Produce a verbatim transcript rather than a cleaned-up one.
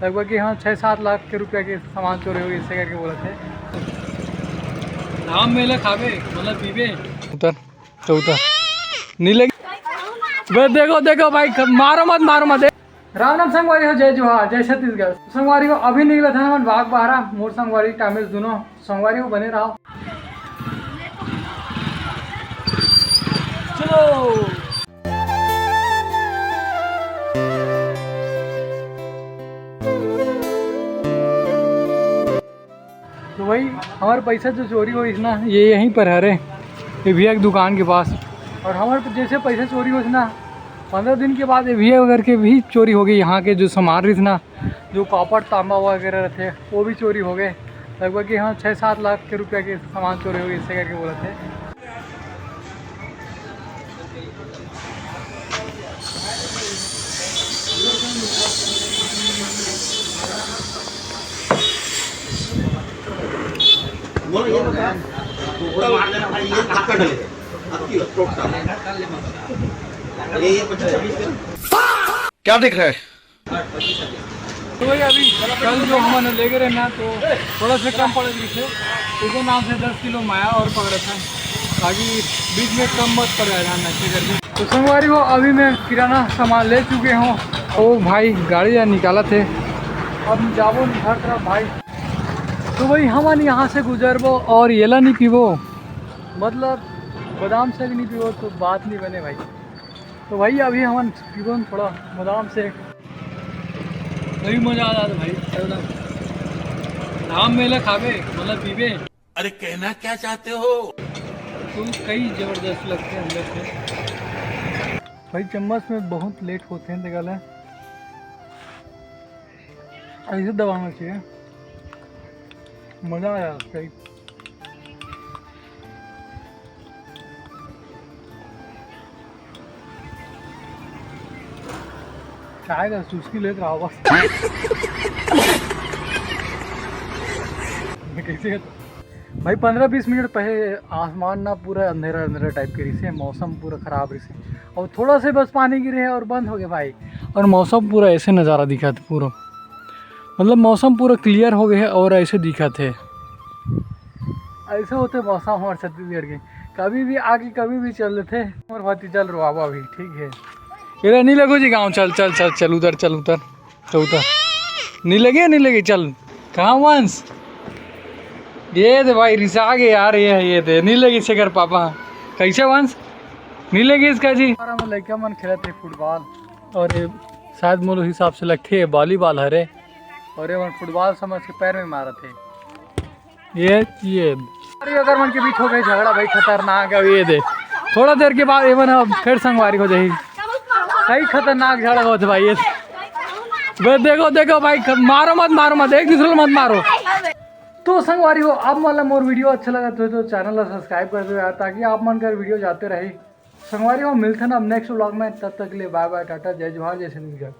लगभग कि हाँ, छः सात लाख के रुपया के सामान चोरी हो गए, ऐसे करके बोला थे। धाम में ले खाबे, मतलब पीबे। उतर, तो उतर। नहीं लगे। बे, देखो, देखो भाई, ख-, मारो मत, मारो मत। राम राम संगवारी हो, जय जोहार, जय छत्तीसगढ़। संगवारी हो, अभी निकला था हमन बाग बहरा, मोर संगवारी टामिल दोनों संगवारी हो, बने रहो। चलो। तो भाई, हमारे पैसा जो चोरी होइस ना, ये यहीं पर हरे, ये भैया की दुकान के पास। और हमारे जैसे पैसा चोरी होइस ना, पंद्रह दिन के बाद ये भैया करके भी चोरी हो गई। यहाँ के जो सामान रहिस ना, जो कॉपर तांबा वगैरह रहते, वो भी चोरी हो गए। लगभग कि हाँ, छः सात लाख के रुपया के सामान चोरी हो गए, ऐसे करके बोला थे। बोलो, ये बताओ, टोटल मार देना भाई, ये आपका डलेगा, आपकी टोटल। ये, ये पच्चीस छब्बीस के। क्या दिख रहा है? तो वही अभी कल जो हमन लेगे रहे ना, तो थोड़ा सा कम पड़ रही थे, इको नाम से दस किलो माया और पकड़ा था, ताकि बीच में कम मत पड़ जाए धान अच्छे करके। तो संगवारी हो, अभी मैं किराना सामान ले चुके हूँ। ओ भाई, गाड़ी ला निकालत हे, अब जाबो घर तरफ भाई। तो भाई, हमन यहाँ से गुजरबो और येला नहीं पीबो, मतलब बादाम से भी नहीं पीबो, तो बात नहीं बने भाई। तो भाई, अभी हमन पीबो न थोड़ा बादाम से, तभी मजा आ जाता भाई एकदम। धाम में ले खाबे, मतलब पीबे। अरे, कहना क्या चाहते हो? तुम कई जबरदस्त लगते हैं अंदर से। भाई, चम्मच में बहुत लेट होते हैं, देखा ले। ऐसे दबाना चाहिए, मजा आ जाता है। चाय का चुस्की लेत रहा बस। कैसे है? भाई, पंद्रह बीस मिनट पहले आसमान ना पूरा अंधेरा अंधेरा टाइप के रहिसे, मौसम पूरा खराब रहिसे, और थोड़ा से बस पानी गिरे और बंद हो गया भाई। और मौसम पूरा ऐसे नज़ारा दिखत, पूरा मतलब मौसम पूरा क्लियर हो गया है और ऐसे दिखत है। ऐसे होते मौसम हमारे छत्तीसगढ़ के, कभी भी आके कभी भी चल देते। और भतीजा रोआबा भी ठीक है। ये नहीं लगो जी गाँव, चल चल चल चल, उधर चल, उधर तो उधर। नहीं लगे, नहीं लगे, चल। कहाँ वंश? ये दे भाई, रिसा गए यार, ये है, ये दे, नहीं लगे शेखर पापा। कैसे वंश? नहीं लगे इसका जी। हमारा में लड़का मन खेलत है फुटबॉल, और ये शायद मोर हिसाब से लगथे ये वॉलीबॉल हरे, और ये मन फुटबॉल समझ के पैर में मारत है। ये, ये अरे, अगर मन के बीच हो गई झगड़ा भाई, खतरनाक है ये दे। थोड़ा देर के बाद ये मन अब फिर संगवारी हो जाही। सही खतरनाक झगड़ा होत भाई ये। बे, देखो, देखो भाई, ख-, मारो मत, मारो मत, एक दूसरे को मत मारो। तो संगवारी हो, आप मन ला मोर वीडियो अच्छा लगा तो, तो चैनल ला सब्सक्राइब कर दो यार, ताकि आप मन कर वीडियो जाते रहे। संगवारी हो, मिलते हैं अब नेक्स्ट व्लॉग में, तब तक के लिए बाय बाय, टाटा, जय जोहार, जय छत्तीसगढ़।